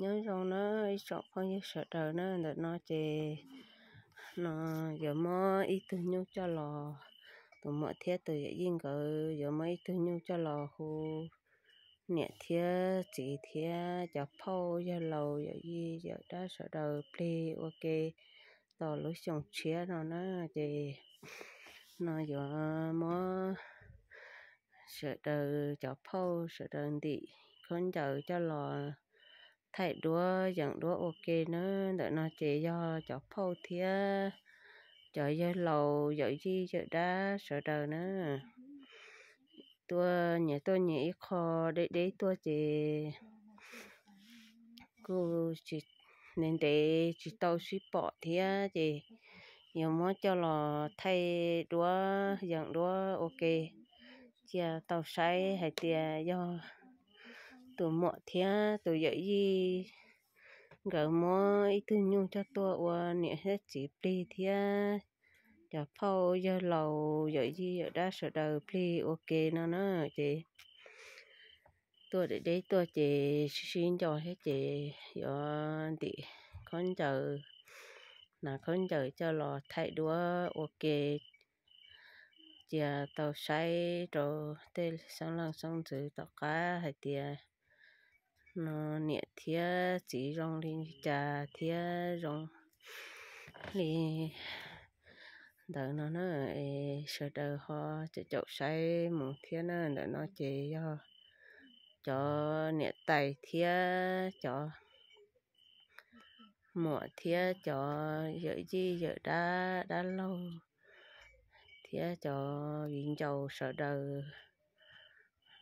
Nyob zoo na ib tsoom phooj ywg sawv daws na, ntawm no ces no yuav muab ib tug nyuj coj los, tus muam thiab tus yawm yij nkawd yuav muab ib tug nyuj coj los hu niam thiab txiv thiab cov phauj yawg laus yawm yij yawm dab sawv daws plig ua ke tau lub xyoo tshiab no na. Ces no yuav muab sawv daws cov phauj sawv daws ntim khaub ncaws coj los thaij duab yeem duab ua ke na. Ntawm no ces yog cov phauj thiab cov yawg laus yawm yij yawm dab sawv daws na, tuaj nyias tuaj nyias ib qho deb deb tuaj ces kuj tsis, ntev ntev tsis tau sib pom thiab ces yuav muab coj los thaij duab yeem duab ua ke, cia tau saib hais tias yog tus muam thiab tus yawm yij nkawd muab ib tug nyuj coj tuaj ua niam thiab txiv plig thiab cov phauj yawg laus yawm yij yawm dab sawv daws plig ua ke no na. Ces tuaj deb deb tuaj ces sib sib nco thiab ces yuav ntim khaub ncaws, hnav khaub ncaws coj los thaij duab ua ke, cia tau saib rau tej xeeb leej xeeb ntxwv tom qab hais tias no niam thiab txiv zoo li cas thiab zoo li ntawd no na. Es sawv daws ho caum caum saib mus thiab na. Ntawm no ces yog cov niam tais thiab cov muam thiab cov yawm yij yawm dab dab laug thiab cov viv ncaus sawv daws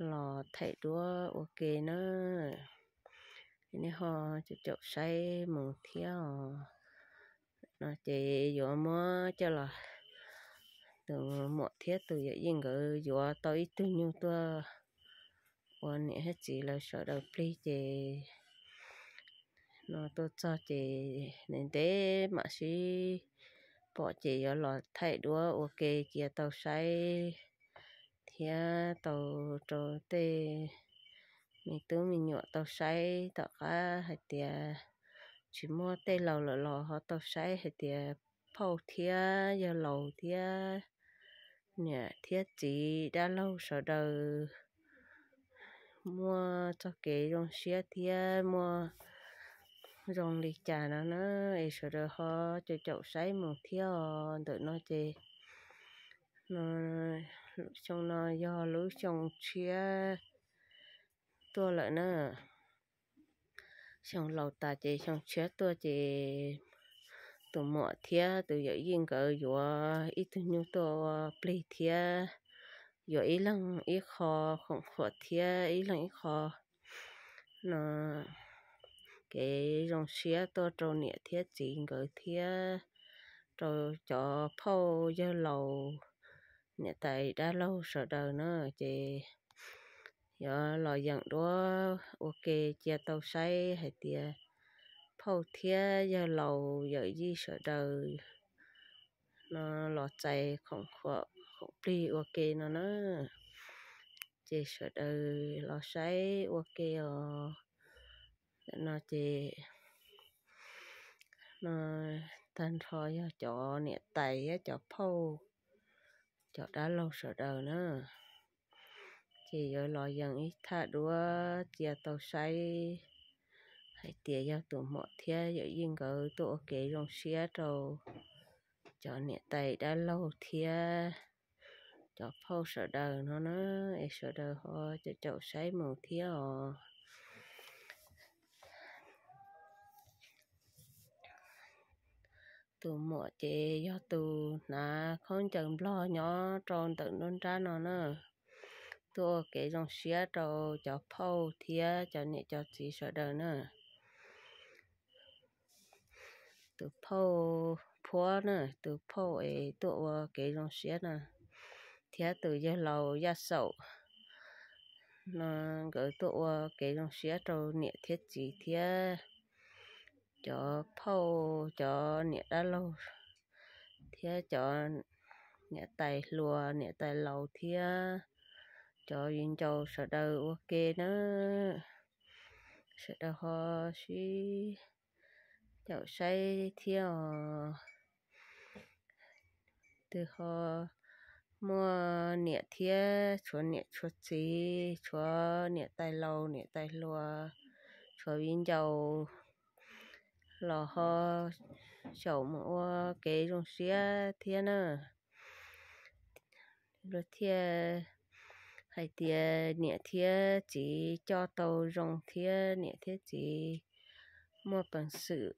los thaij duab ua ke na. Nej ho caum caum saib mus thiab os. No ces yuav muab coj los, tus muam thiab tus yawm yij nkawd yuav tau ib tug nyuj tuaj ua niam thiab txiv lawv sawv daws plig ces no tuaj txog ces ntev ntev mam sib pom ces yuav los thaij duab ua ke cia tau saib thiab tau rau tej me tub me nyuam tau saib tom qab hais tias tsis muaj tej laus lawm los ho tau saib hais tias phauj thiab yawg laus thiab niam thiab txiv dab laug sawv daws muaj txoj kev zoo siab thiab muaj zoo li cas no na. Es sawv daws ho caum caum saib mus thiab os. Ntawm no ces no, lub xyoo no yog lub xyoo tshiab tuaj lawm na. Xyoo laus tas ces xyoo tshiab tuaj ces tus muam thiab tus yawm yij nkawd yuav ib tug nyuj tuaj ua plig thiab yuav ib leeg ib qho khoom khuam thiab ib leeg ib qho no kev zoo siab tuaj rau niam thiab txiv nkawd thiab rau cov phauj yawg laus niam tais dab laug sawv daws na. Ces yuav los yeem duab ua ke cia tau saib hais tias phauj thiab yawg laus yawm yij sawv daws no los txais khoom khuam khoom plig ua ke no na. Ces sawv daws los saib ua ke os. No ces no tag nrho yog cov niam tais thiab cov phauj, cov dab laug sawv daws na. Ces yuav los yeem ib thaj duab cia tau saib hais tias yog tus muam thiab yawm yij nkawd tuaj ua kev zoo siab rau cov niam tais dab laug thiab cov phauj sawv daws no na. Es sawv daws ho caum caum saib mus thiab os. Tus muam ces yog tus hnav khaub ncaws nplog nyob rau ntawm nruab nrab no na, tuaj ua kev zoo siab rau cov phauj thiab cov niam cov txiv sawv daws na. Tus phauj Phuab na, tus phauj es tuaj ua kev zoo siab na, thiab tus yawg laus Yaj Xaum no, nkawd tuaj ua kev zoo siab rau niam thiab txiv thiab cov phauj, cov niam dab laug thiab cov niam tais hluas niam tais laus thiab cov viv ncaus sawv daws ua ke na. sawv daws ho sib caum saib thiab os. Twb ho muaj niam thiab tshuav niam tshuav txiv, tshuav niam tais laus niam tais hluas, tshuav viv ncaus los ho xyaum mus ua kev zoo siab thiab na. Luag thiaj hais tias niam thiab txiv coj tau zoo thiab niam thiab txiv muaj peev xwm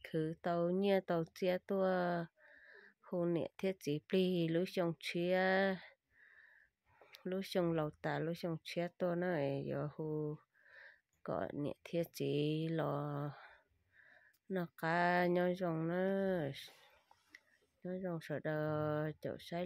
khwv tau nyiaj tau txiaj tuaj hu niam thiab txiv plig lub xyoo tshiab, lub xyoo laus tas lub xyoo tshiab tuaj na, yuav hu kom niam thiab txiv los noj qab nyob zoo na. Nyob zoo sawv daws caum saib